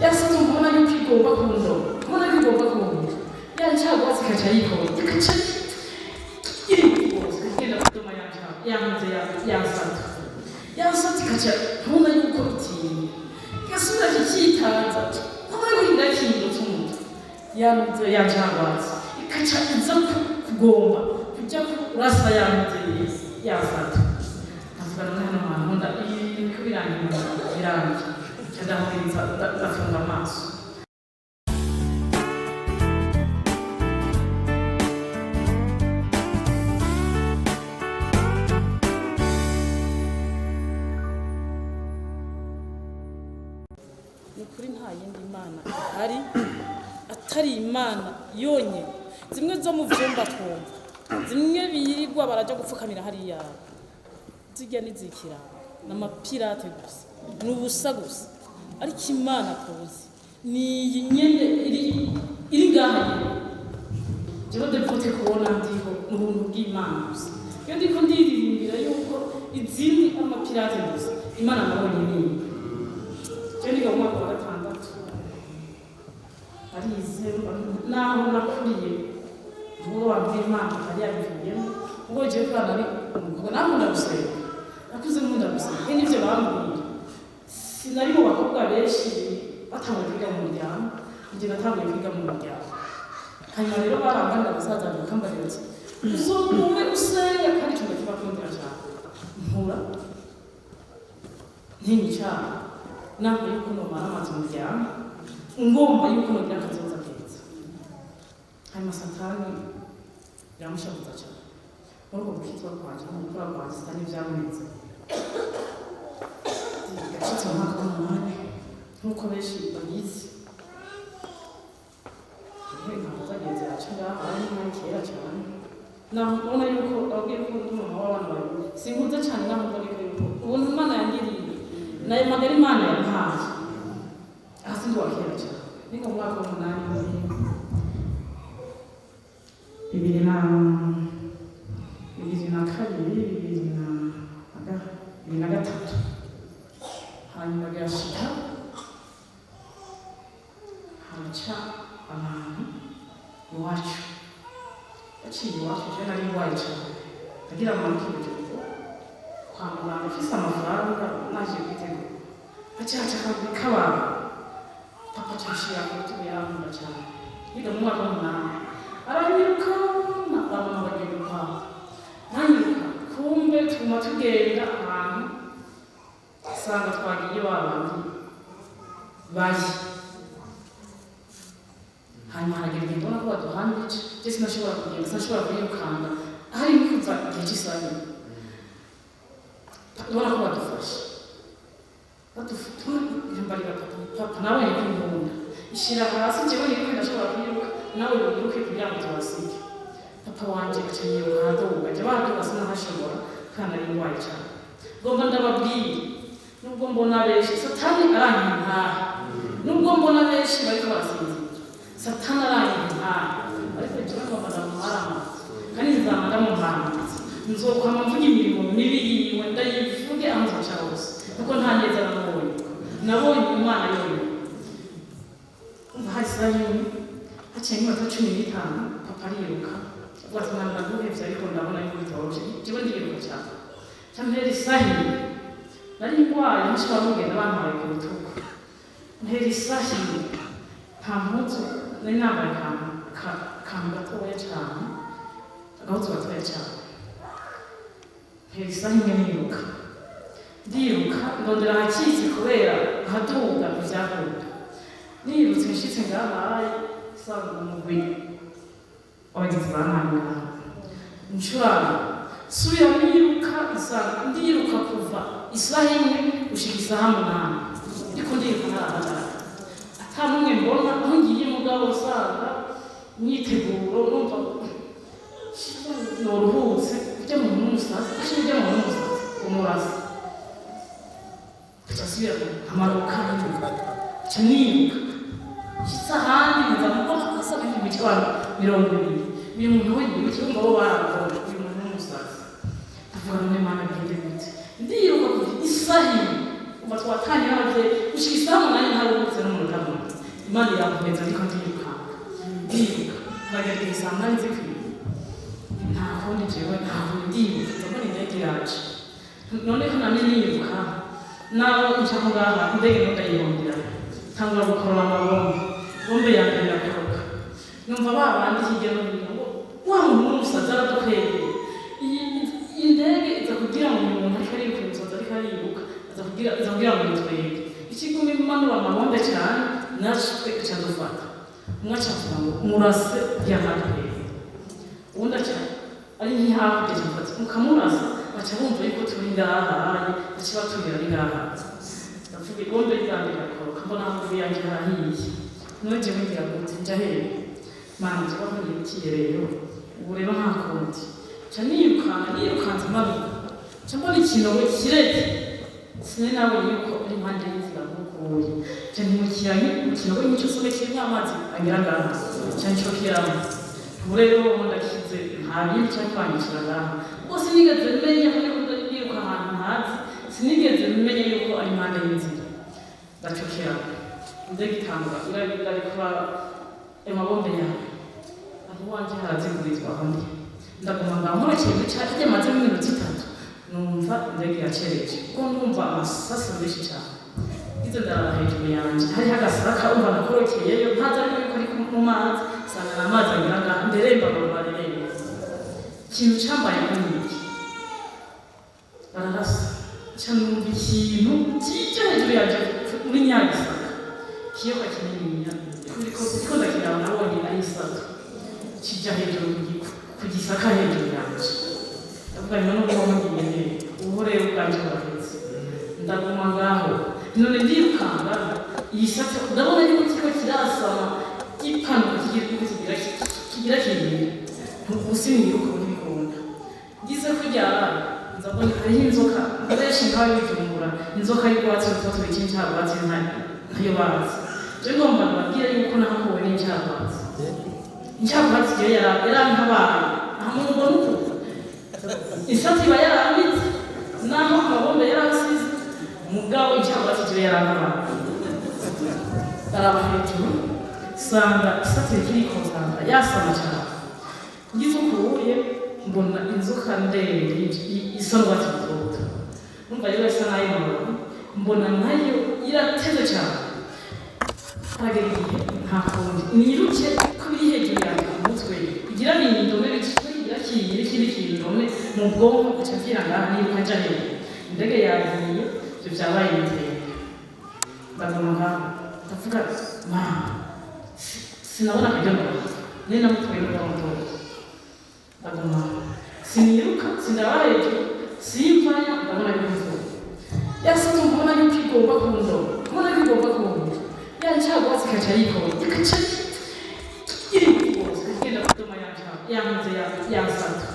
Yasato mbona yuko igomba kundoma, mbona yuko igomba kundoma. Ya ncagwatsi ikaca yikora, ikaca irikugose, ikagenda kudoma ya ncago, yanze ya nsato. Ya nsato ikaca mbona yuko itinya. Igasubira kikitaza, mbona yuko indakindutse umutwe. Yanze ya ncagwatsi ikaca iza kugomba kujya kurasa yanze ya nsato. Ndavuga none hano hantu ibi biriko birangira birangiye. Nca ndahumiriza, ndafunga amaso. Ni ukuri nta yindi mana ihari atari Imana yonyine. Zimwe zo mu vyumba twumva, zimwe birirwa baraja gupfukamira hariya, zirya nizikira ni amapirate gusa, ni ubusa gusa. Ariko Imana tuzi ni iyi nyene iri ngaha nyene. Jewe devote kubona ndiho ni ubuntu bw'Imana gusa. Iyo ndiko ndiririmbira yuko izindi ari amapirate gusa, Imana nabonye niyi. Jewe niga mu mwaka wa gatandatu, arize naho nakuriye ubwo wabwira Imana atari yabivuyemo, ubwo jewe kubera nari umukobwa nankunda gusenga, nakuze nkunda gusenga, kandi nivyo bambwira. Sinari mu bakobwa benshi batanguye kwiga mu muryango, njye natanguye kwiga mu muryango. Hanyuma rero barambarira basaza banjye, bakambarira ati uzogume usenga, kandi ico ndakibakundira cane. Nkura ntinya icaha, nanga yuko nomara amazi mu muryango, ngomba yuko nogira akazoza keza. Hanyuma Satani biramushavuza cane. Muri ubwo gukizwa kwanje no gukura kwanje, Satani vyamuneze. Yashitse mu mwaka w'umunani, nk'uko benshi babizi, intama zagiye ziraca ngaho, ari muri kera cane. Naho ubona yuko ababwiye ko ndi mama w'abana babiri, sinkunze cane, naho mboneka yuko ubuntu Imana yangiriye nayo magara Imana yampaye, aha sindi wa kera cane. Niga mu mwaka w'umunani muri 2002, 2003. Hanyuma birashika haraca abantu iwacu, yaciye iwacu. Jewe nari ngwaye cane, nagira amanuke Bujumbura kwa muganga mfise amafaranga naje kwitegura. Haca haca akagwi k'abantu, papa aca ku rutugu, yarankunda cane. Niga mu mwaka w'umunani, aranyirukana, ba mama bagenda ukwabo, ntanyiruka. Kumbe tuguma tugenda ahantu, usanga twagiye ba bandi bari. Hanyuma haragera igihe mbona ko baduhambije, je sinashobora kugenda, sinashobora kwirukanga, hari kuva igihe c'isaha imwe. Ndabona ko badufashe, mbarira papa, papa nabonye ko imbunda ishira hasi, jewe niruke, ndashobora kwiruka, nawe wiruke kugira ngo tubasige. Papa wanje aca yiruka araduga, je baraduga sinahashobora kandi nari ngwaye cane. Ngomba ndababwire, nubwo mbona benshi Satani arankintaha, nubwo mbona benshi bariko barasinzira, Satani arankintaha, ariko jewe ngomba ndamumaramaza kandi nzama ndamumaramaza. Nzokwama mvuga imirimo mibi yiwe, ndayivuge aho nzoca hose, kuko nta neza namubonye, nabonye Imana yonyine. Umva, hari isaha imwe haciye nk'iminota 15, papa ariruka avuga ati mwana ndaguhevye, ariko ndabona yuko bitoroshe, jewe ndiruka cane. Campera isaha imwe, nari ngwaye ntashobora kugenda, bantwaye ku rutugu. Mpera isaha imwe, nta mpuzu nari nambaye, akantu gatoya cane, agahuzu gatoya cane. Mpera isaha imwe niruka, ndiruka ndondera ahakitse kubera ahaduga ntivyakunda. Nirutse nshitse ngahaye, nsanga umugwi w'abagizi ba nabi ngaha, ncuranga subira niruka, nsanga ndiruka kuva isaha imwe gushika isaha 8, ndiko ndiruka ntarahagarara, ata n'umwe mbona aho ngiye. Mugabo usanga imyiteguro, numva noruhutse, ujya mu n'umusazi, ujya mu n'umusazi umurasa. Asubira amaruka, nca niruka nshitse ahandi, nkaza mbona asa nk'imitwaro 20. Uyu muntu we ikibuga bo barabona uyu muntu n'umusazi. Ndavuga none Mana bigende gute? Ndiruka kuva isaha imwe, kuva twatangira n'abavyeyi gushika isaha 8, ntaruhutse n'umunota n'umwe. Imana irankomeza, ndiko ndirukanga, ndiruka, nkagera saa 8 zikwiye. Nta kundi, jewe ntabwo ndiruka, ndabona indege iraje. None ko namye niruka, naho nshaka ngaha indege no ndayihondera, ntangura gukorora amabombe. Bombe ya mbere irakoroka, numva ba bandi hirya no hino ngo wa muntu w'umusazi aradukwegeye. Iyi ndege iza kugira ngo uyu muntu ariko ariruka, umusazi ariko ariruka, aza kugira ngo nitwege. Ikiguma imanura amabombe cyane, natwe ica dufata. Umwe aca avuga ngo murase kugira ntadukwege, uwundi aca ari nk'ihakurya aca avuga ati mukamurasa baca bumva yuko turi ngaha, baca batubwira ari ngaha. Ndavuga, ibombe rya mbere irakoroka, mbona amaguru yanjye harahiye. None jewe ngira gute? Nja hehe? Manje baho nirukiye rero, ubu rero nta kundi, nca nirukanka, nirukanze manuka, nca mbona ikinogo kiretse, sinari nabonye yuko ari impande y'inzira nkukuye. Nca ntimukiranye mu kinogo nk'ico some kirimwo amazi agera ngaha, nca ncokeramo. Ubu rero ndakize, nta bindi ca kwanyicira ngaha. Ubwo sinigeze menya ko ndiko niruka ahantu ntazi, sinigeze menya yuko ari impande y'inzira. Ndacokeramo, indege itangura irabikora amabombe yawe, aho iwanje harazigurizwa. Aho ndi ndaguma ngaho nkurikije guca hirya, mazemo iminota 3, numva indege iracereje, kuko ndumva amasasu menshi cyane. Ngize ndaraba hejuru yanjye, hariho agasaka. Umva, nakorokeyeyo ntazi ariko yuko ari mu mazi, nsanga ni amazi agira ngaha. Nderemba, abantu bareremba. Ikintu cambaye ko ni iki? Bararasa, nca numva ikintu kije hejuru yanje muri nyagisaka, ikiyoka kininiya. Kuriko ndakiraba, nabonye ari isato kija hejuru ku gisaka hejuru yanje. Ndavuga none ubu ngiye hehe? Ubu rero ubwanje buraheze, ndaguma ngaho. None ndirukanga, iyi sato ndabona yuko kiriko kirasama, gipanuka, kigira kigira kigira. Ubu siniruka, ubu ntibikunda. Ngize kurya nza mbona hariho inzoka. Benshi nkawe bijumbura, inzoka y'urwatsi rutoto bita incarwatsi, ntayo bazi. Je ngomba nababwire yuko nahahuwe n'incarwatsi. Incarwatsi rero yarantabaye. Aha mbona uku isati iba yarambitse, naho amabombe yarasize, mugabo incarwatsi rero yarantabaye. Ndaraba hejuru, sanga isati iriko irikozanga, yasama cyane. Ngize ukuye mbona inzoka ndende isa n'urwatsi rutoto. Numva rero isa n'ayo mababi, mbona nayo irateze cyane. Haragera igihe nta kundi, niruke ko biri hejuru yanjye ku mutwe, kugira bindome, kigira kiyire ikindi kindome mu bwonko, gaca mvira ngaha. Niruka nja hejuru, indege yagiye, ivyo vyabaye ibitenge. Ndaguma ngaho, ndavuga mama, sinabona akaryo ndahava, nari namutwaye n'umurongo. Ndaguma, siniruka, sindaba hejuru, simvaya. Ndabona yuko mvuye yasatse, mbona yuko igomba kundoma, mbona yuko igomba kundoma. Ya ncagwatsi ikaca yikora, ikaca iri rwose igenda kudoma ya yanze ya nsato,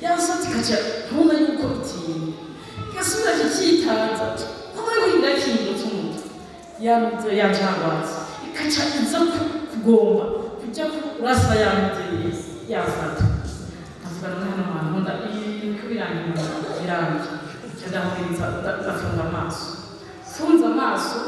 ya nsato ikaca mbona yuko itinya, igasubira kikitaza, mbona yuko indakindutse umutwe. Yanze ya ncagwatsi ikaca iza kugomba kujya kurasa yanze ya nsato. Ndavuga none hano hantu nkunda ibintu birangiye, birangiye. Nca ndahumiriza, ndafunga amaso. Mfunze amaso,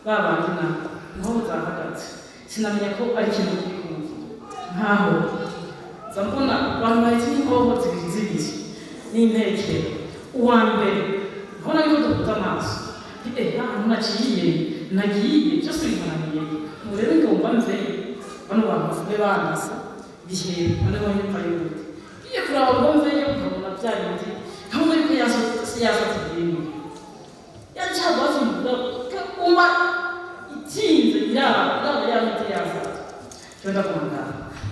babandi nabo niho zahagaze, sinamenya ko ari ikintu kiri kumva nkaho nza mbona abantu bahetse n'inkoho zibiri zibiri n'intekero. Uwa mbere nkabona yuko dukuta amaso, nti ahantu naciye nagiye byose bimunaniye. Ubu rero ngomba mveyo, bano bantu bavuge bandasa bihere. Noneho nyumva yuko ngiye kuraba ngo mveyo, nkabona bya bindi, nkabona yuko yasatse ibintu yacagwatsi uma itinze iraba iraba yamite yasatse. Cyo ndakunda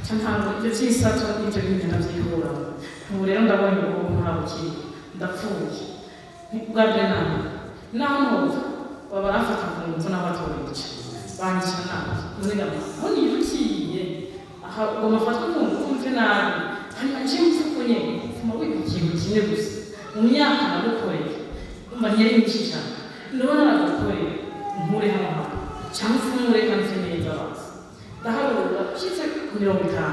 ca ntabwo ibyo by'isato n'ibyo bindi ndabyikuramo. Ubu rero ndabonye ubu nta bukiri, ndapfuye bwa mbere nabi. Naho nova baba baramfata ku nzu n'abatobica, banyica nabi. None ndabona aho nirukiye aha, ugomba afatwe ku mve nabi, hanyuma nje mfukunye mfuma wiga ikintu kimwe gusa mu myaka nagukoreye. Umva, ntiyari myinshi cyane, ndabona naragukoreye, nkure hano hantu cyangwa mfumure kandi mfe neza. Bazi ndaharura nshitse ku 50,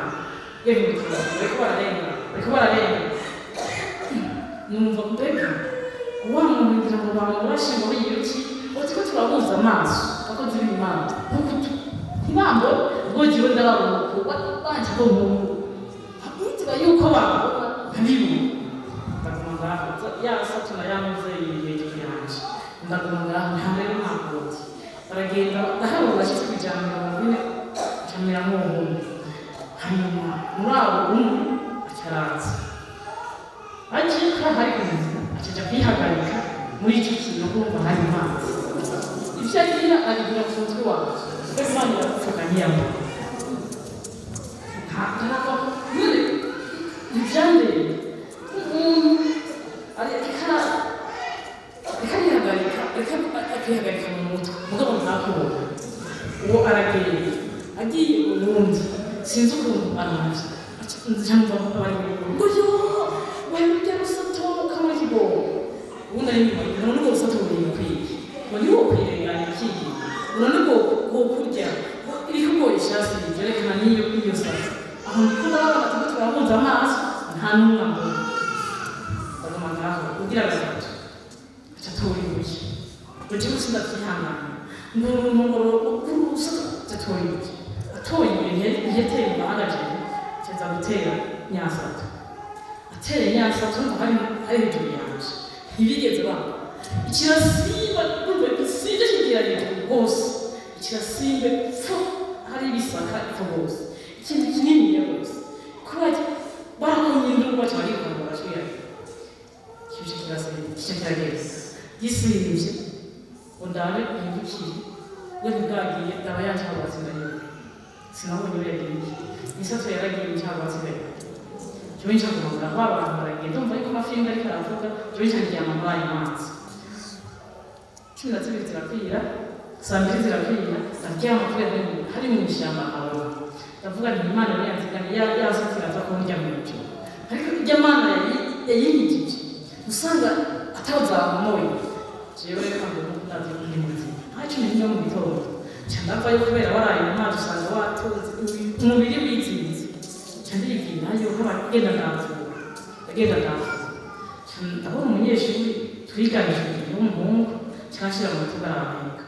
yewe 50, bariko bararenga, bariko bararenga. Numva mbega wa muntu ngira ngo bamurashe ngo yiruki, uti ko turabuza amaso abakozi b'Imana nkuko Ntibambona ubwo jewe ndababona uko banje ko nk'ubu ntiba yuko bambona nkabibona. Ndaguma ngaho, ya sato na ya muzeyi hejuru yanje, ndaguma ngaho, nta rero nta kundi. Baragenda, ndahabona bashitse ku 140, ncamera nk'uwundi. Hanyuma muri abo umwe acaraza aje ko hari ku nzira, acaja kwihagarika muri ico kintu, kumva hari amazi. Ivyo agira abigira ku mutwe wanje. Imana iragupfuka ntiyambona, ntabwo nyine ntibyandeye. Umuntu ariko arihagarika, ariko akihagarika mu mutwe, mugabo ntakubona. Uwo aragenda, agiye uwundi sinzi ukuntu araje, njamva bari ngo: "Yo, wewe urya rusato kamwe kigogo." Ubundi ari inyuma, none urwo rusato ruri ukwiye ngo ni wo kwirenganya kigiye, none bwo kurya ibikugoye ishasi byerekana n'iyo iyo sato. Aho ndiko ndabona turiko turahuza amaso, nta n'umwe ambona. Ndaguma ngaho. Ugira gatatu aca atora ibuye ngo jewe sindavyihangana, ngo urusato. Aca atora ibuye, atoye ibuye ntiyateye mu gahanga jewe, aca gutera nyasato. Ateye nyasato, ndumva hari hejuru yanje, ntibigeze banga ikirasimba. Ndumva igisimba kigira hejuru rwose, ikirasimbe pfu, hari ibisaka ipfa rwose, ikintu kininiya rwose. Kuba barakomye induru, baca barikanga, barashwiragira. Kibice kirasimba, kica kiragenda gisimvye ngo ndabe mpindukire, we ntibwagiye, ndaba yaje hagwatsi, ndayiruka, sinabonye iyo yagiye. Isato yaragiye, ncagwatsi ndayiruka. Jewe nca guhunga, ba bantu baragiye, ndumva yuko amafimbo ariko aravuga. Jewe nca ndyama muri ayo mazi. 12 zirakwira, saa 2 zirakwira, ndaryama kubera hari mu ishyamba nkabona. Ndavuga nti: "Imana niyo yanziganye, yasatse iraza kundya mu ijoro." Ariko irya Mana yayinyigije usanga atawuzamumoye. Jewe reka ngo ndazi ndi muzima, nta 11 mu gitondo nca ndavayo, kubera waraye mu mazi usanga watonze umubiri wizinze. Nca ndibwira yuko bagenda ndapfuye, ndagenda ndapfuye. Nca ndabona umunyeshuri twiganye icyo gihe w'umuhungu, nca nshira mu bitugu, arampeka.